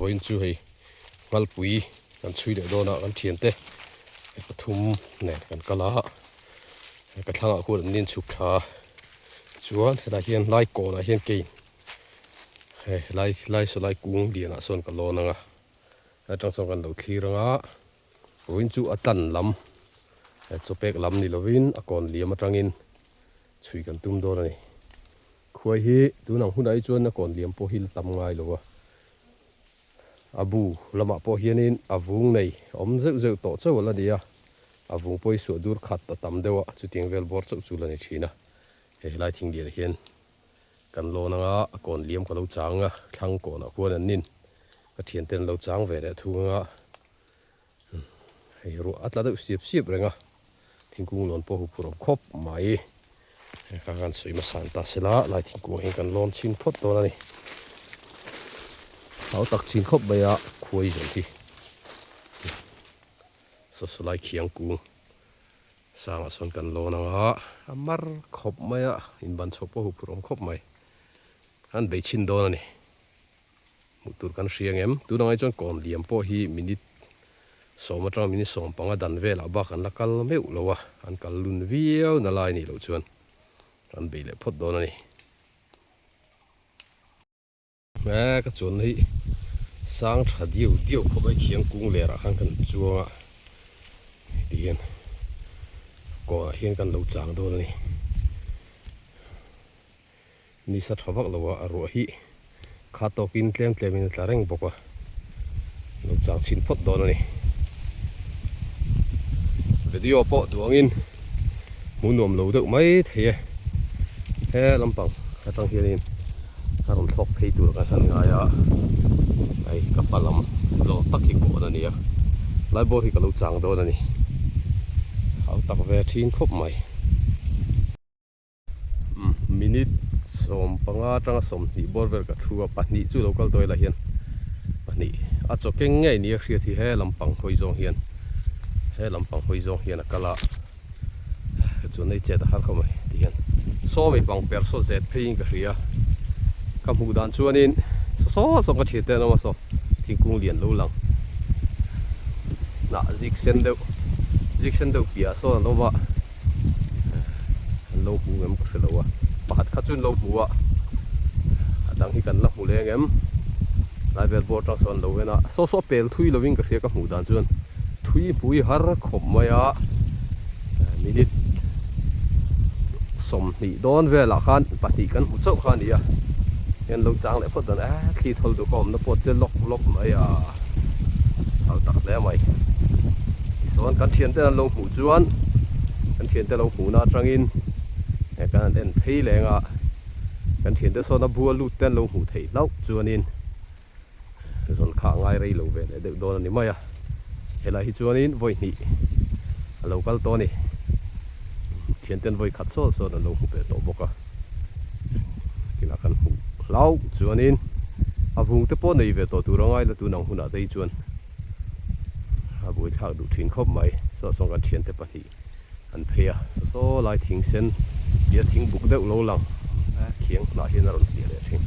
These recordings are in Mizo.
Vawiin chu hei Ngalpui kan chhui leh dawn a kan thiante pathum nen kan kal a ka thlangah khuan an in chhuk thla a tichuan helai hian lai kawnah hian kein hei lai lai saw lai kung lianah sawn ka lawn ang a atang chuan kan lo thlir ang a vawiin chu a tlan lam chawpek lam ni lovin a kawn liam atangin chhui kan tum dawn a ni. Khuai hi tun ang hunah hi chuan a kawn liam pawh hi la tam ngai lo a, a bu lamah pawh hianin a vung nei awm zeuh zeuh tawh chauh a la ni a, a vung pawh hi suah dur khat a tam deuh a, chutiang vel bawr chauh chu la ni thin a, hei helai thing lianah hian kan lawn anga a kawn liam ka lo chang a, thlang kawnah khuan an nin ka thiante an lo chang ve leh thung anga. Hei ruah a tla deuh siap siap reng a, thingkung lawn pawh huphurh awm khawp mai. Hei kha kan sawi hmasa an ta sela, lai thingkung hi kan lawn chhin phawt dawn a ni. Hau tak chin khawp mai a khuai zawng hi. Saw saw lai khiang kung sangah sawn kan lawn ang a, a mar khawp mai a, inban chho pawh huphurh awm khawp mai. An bei chhin dawn a ni. Hmuh tur kan hria ngem? Tun angai chuan kawn liam pawh hi minute sawm atanga minute 15 dan velah bak an la kal meuh lo a, an kal lun viau na lai nih loh chuan an bei leh phawt dawn a ni. He ka chuanna hi sang tha diau diau khawp mai thiang kung lerah khan kan chuang a, heti hian kawnah hian kan lo chang dawn a ni. Nisa tha vak lo a, a ruah hi kha tawkin tlem tlemin a tla reng bawk a, lo chang chhin phawt dawn a ni. Video pawh duangin hmuh nuam lo deuh mai thei e, he lampang atang hianin a rawn thlawk phei tur kan han ngai a, hei ka hma lam zawh tak hi kawn a ni a, lai bawr hi ka lo chang dawn a ni, hau tak ve thin khawp mai. Minute 15 atanga 20 bawr vel ka thu a, pahnih chu lo kal tawh ila hian pahnih a chaw keng ngei nia hriat hi he lampang hawi zawng hian he lampang hawi zawng hian a kal a chuan hei chet a har khawp mai ti hian sawmi pang per saw zet pheiin ka hria ka hmuh dan chuanin saw saw saw ka thian te an awm a saw thingkung lian lo lang hnah zik sen deuh zik sen deuh piah sawn an awm a. An lo hmu ngem ka hre lo a, pakhat kha chu an lo hmu a, a dang hi kan la hmu leng em, lai vel pawh atang sawn an lo en a, saw saw pel thui lovin ka hria ka hmuh dan chuan thui hmui har khawp mai a, minute 20 dawn velah khan pahnih kan hmu chauh kha a ni a, hian lo chang leh phawt dawn e, thli thawl duh ka awmna pawh che lawk lawk mai a, hau tak hle mai, tichuan kan thiante an lo hmuh chuan kan thiante lo hmuhna atangin eh kan han en phei leng a kan thiante sawn a bua lut te an lo hmuh theih hlauh chuanin zawn kha a ngai rei lo ve leh deuh dawn a ni mai a helai hi chuanin vawi hnih a lo kal tawh a ni thianten vawi khat sawn sawn an lo hmu ve tawh bawk a tinah kan hmuh hlauh chuanin a vung te pawh nei ve tawh tur a ngai la tun ang hunah te hi chuan. A buaithlak duh thin khawp mai saw sawn kan thiante pahnih an phei a saw saw lai thing sen tia thing buk deuh lo lang khiang hnah hian a rawn hliah leh thin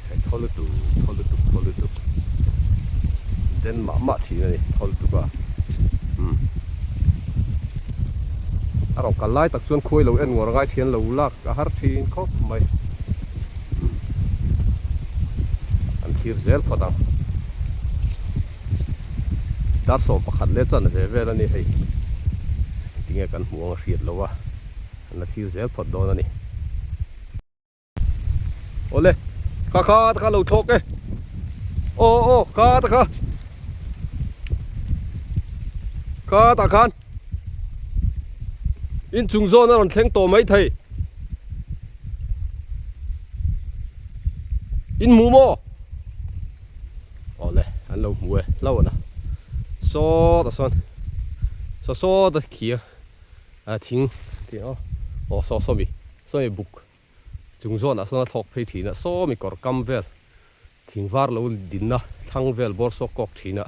hei thaw lutuk thaw lutuk thaw lutuk den mah mah thin a ni thaw lutuk a umm a rawn kal lai tak chuan khuai lo en ngawr ngai thian lo lak a har thin khawp mai. An thlir zel phawt ang. Dar 11 leh chan ve vel a ni hei. Tinge kan hmuh ang a hriat lo a, an la thlir zel phawt dawn a ni. Awle, kha kha ta kha lo thlawk e. Aw aw kha ta kha. Kha tah khan. Inchung zawn a rawn thleng tawh mai thei. In hmu maw? Awle, an lo hmu e, hlo ana. Sawt a sawn. Saw sawt a khi a thing tih aw. Aw saw sawmi, sawmi buk chung zawnah sawn a thlawk phei thin a, sawmi kawr kam vel thing var lo dinna thlang vel bawr sawk kawk thin a.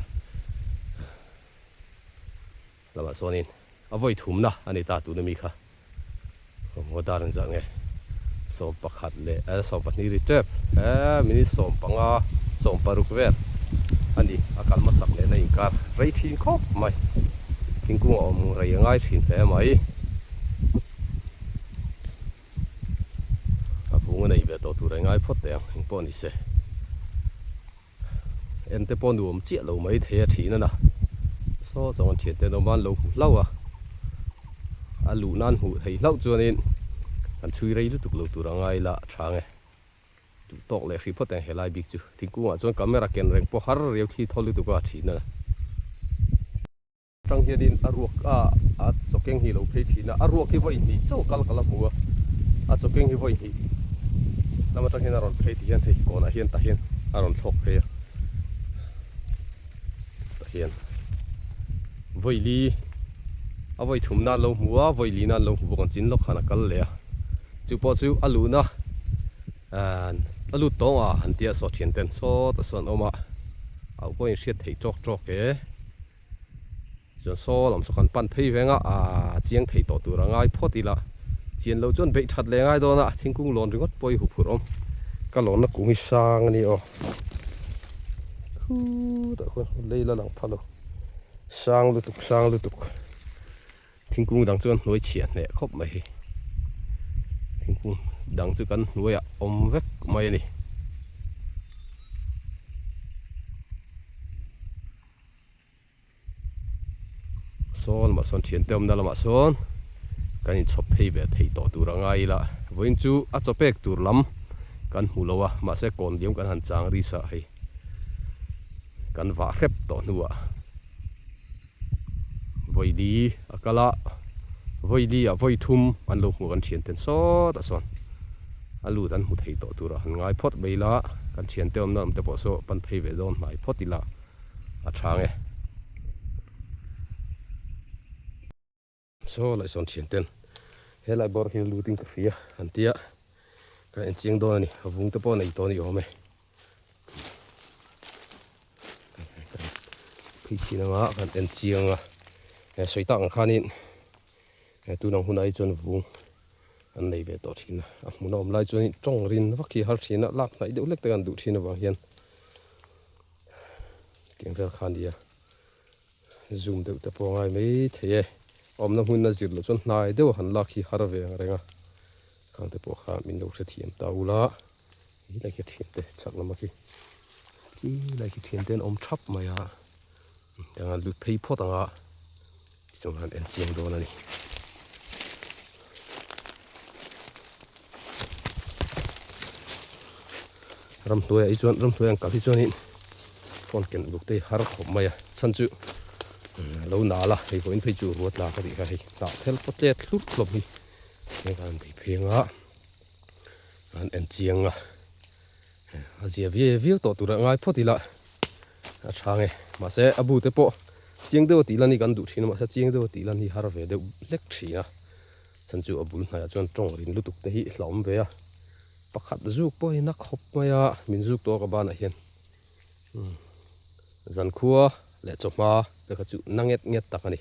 Lamah chuanin a vawi thumna a ni ta tuna mi kha ngaw dar an zah nge 11 leh 12 ri tep he minute 15. Sawmparuk vel a ni, a kal hmasak lehna inkar rei thin khawp mai. Thingkung a awm rei a ngai thin hle mai. A vung a nei ve tawh tur a ngai phawt teh ang, engpawh ni se. En te pawh nuam chiah lo mai thei a thin a na. Saw zawng an thiante an awm a, an lo hmu hlauh a. A luh nan hmuh thei hlauh chuanin an chhui rei lutuk lo tur a ngai la tha nge. Duh tawk leh hrih phawt ang helai bik chu. Thingkungah chuan camera ken reng pawh har riau thli thaw lutuk a thin a. Atang hianin a ruak a a chawkeng hi lo phei thin a, a ruak hi vawi hnih chauh kal ka la hmu a, a chawkeng hi vawi hnih lam atang hian a rawn phei tih hian hei kawnah hian tah hian a rawn thlawk phei a, tah hian vawi li a vawi thum nan lo hmu a, vawi li nan lo hmu bawk ang chin lawk khan a kal leh a, chu pawh chu a luhna a lut tawng a han tia saw thian ten sawtah sawn a awm a, auh pawhin hriat theih tawk tawk e. Chuan saw lam saw kan pan phei veng a, aaa chiang thei tawh tur a ngai phawt ila, chian loh chuan beih that leh ngai dawn a, thingkung lawn ringawt pawh hi huphurh awm. Ka lawnna kung hi sang a ni aw, khutah khuan lei la lang pha lo, sang lutuk sang lutuk, thingkung dang chuan hnuai chhiah hneh khawp mai hi, thingkung dang chu kan hnuaiah awm vek mai a ni. Saw lamah sawn thiante awmna lamah sawn kan inchhawp phei ve thei tawh tur a ngai ila vawiin chu a chaw pek tur lam kan hmu lo a mahse kawn liam kan han chang ri sa hei kan vah hrep tawh hnuah vawi li a kal a vawi li ah vawi thum an lo hmuh kan thiante sawtah sawn a lut an hmu thei tawh tur a han ngai phawt mai ila kan thiante awmna lam te pawh saw pan phei ve dawn hnai phawt ila. a chhang e. Saw laih sawn thian ten helai bawr hi lut in ka hria an tia ka en chiang dawn a ni a vung te pawh nei tawh a ni awm e. Phei chin anga kan en chiang a he sawi tak ang khanin he tun ang hunah hi chuan vung an nei ve tawh thin a a hmun a awm lai chuan tawng rin vak hi har thin a lak hnaih deuh hlek te kan duh thin avang hian. Tiang vel kha a nia zoom deuh te pawh a ngai mai thei e awmna hmun a zir loh chuan hnai deuh a han lak hi har ve ang reng a khang te pawh kha min lo hrethiam ta ula he lai khi thian te chhak lama khi khi lai khi thian te an awm thap mai a tiang an lut phei phawt ang a tichuan han en chiang dawn a ni. Ramhnuaiah hi chuan ramhnuai ang kal hi chuanin phone ken uluk te hi har khawp mai a chhan chu lo nal a hei pawhin phei chu ruat la ka tih kha hei hnah thel pawt let hlut hlawm hi heng an bei pheng a an en chiang a a zia viau viau tawh tur a ngai phawt ila a tha nge mahse a bu te pawh chiang deuh a tih lan hi kan duh thin a mahse chiang deuh a tih lan hi har ve deuh hlek thin a chhan chu a bul hnaiah chuan tawng rin lutuk te hi hlauhawm ve a. Pakhat zuk pawh hi na khawp mai a, min zuk tawh a ka banah hian zankhua leh chawhma te kha chu na nget nget tak a ni.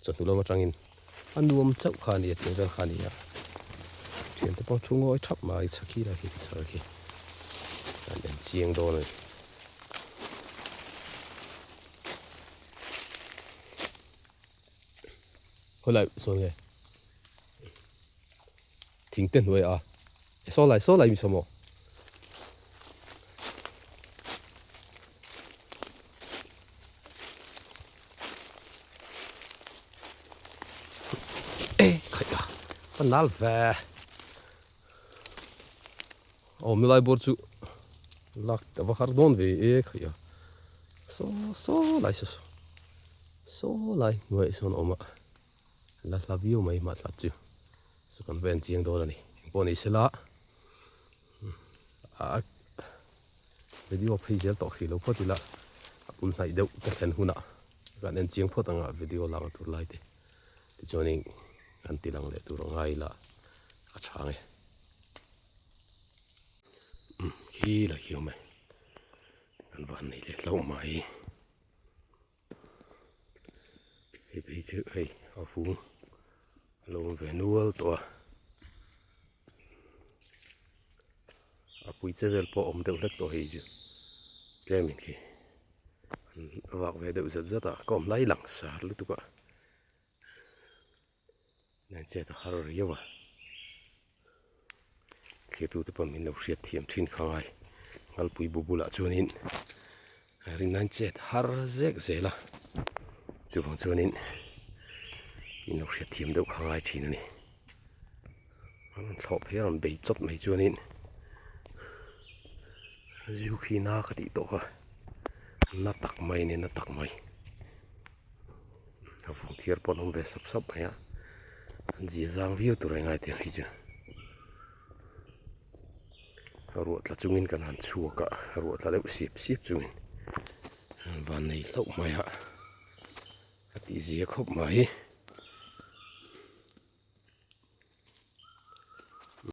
Chawhnu lam atangin a nuam chauh kha a ni a tih vel kha a ni a. Thiante pawh thu ngawi thap mai chhakhi lai khi chhar khi an en chiang dawn a ni. Khawilai sawn nge? Thing te hnuai a saw lai saw lai mi sawm aw. E khai a ka nal ve awm lai bawr chu lak ta va har dawn ve e khai a saw saw lai saw saw lai hnuai sawn awm a. La hla viau mai mah thla chu chu kan va en chiang dawn a ni engpawh ni sela a video phei zel tawh hrih lo phawt ila a bul hnaih deuh ka thlen hunah kan en chiang phawt anga video lak tur lai te tichuanin kan ti lang leh tur a ngai ila a tha nge khi la hi awm e kan van nei leh hlauh mai. Hei phei chu hei a vung a lo awm ve nual tawh a a pui che vel pawh a awm deuh hlek tawh hei chu. Tlemin khi an vak ve deuh zat zat a ka awm lai lang sar lutuk a nen chet a har riau a thlir tute pawh min lo hriat thiam thin kha ngai ngalpui bu bulah chuanin rinna in chet har zek zel a chuvang chuanin min lo hriat thiam deuh kha ngai thin a ni an rawn thlawh phei a rawn bei chawt mai chuanin zu khi na ka tih tawh kha na tak mai a ni na tak mai a vung thiar pawh an awm ve sap sap mai a an zia zang viau tur a ingai tiang hi chu. Ruah tla chungin kan han chhuak a ruah tla deuh sip sip chungin van nei hlauh mai a a tih zia khawp mai.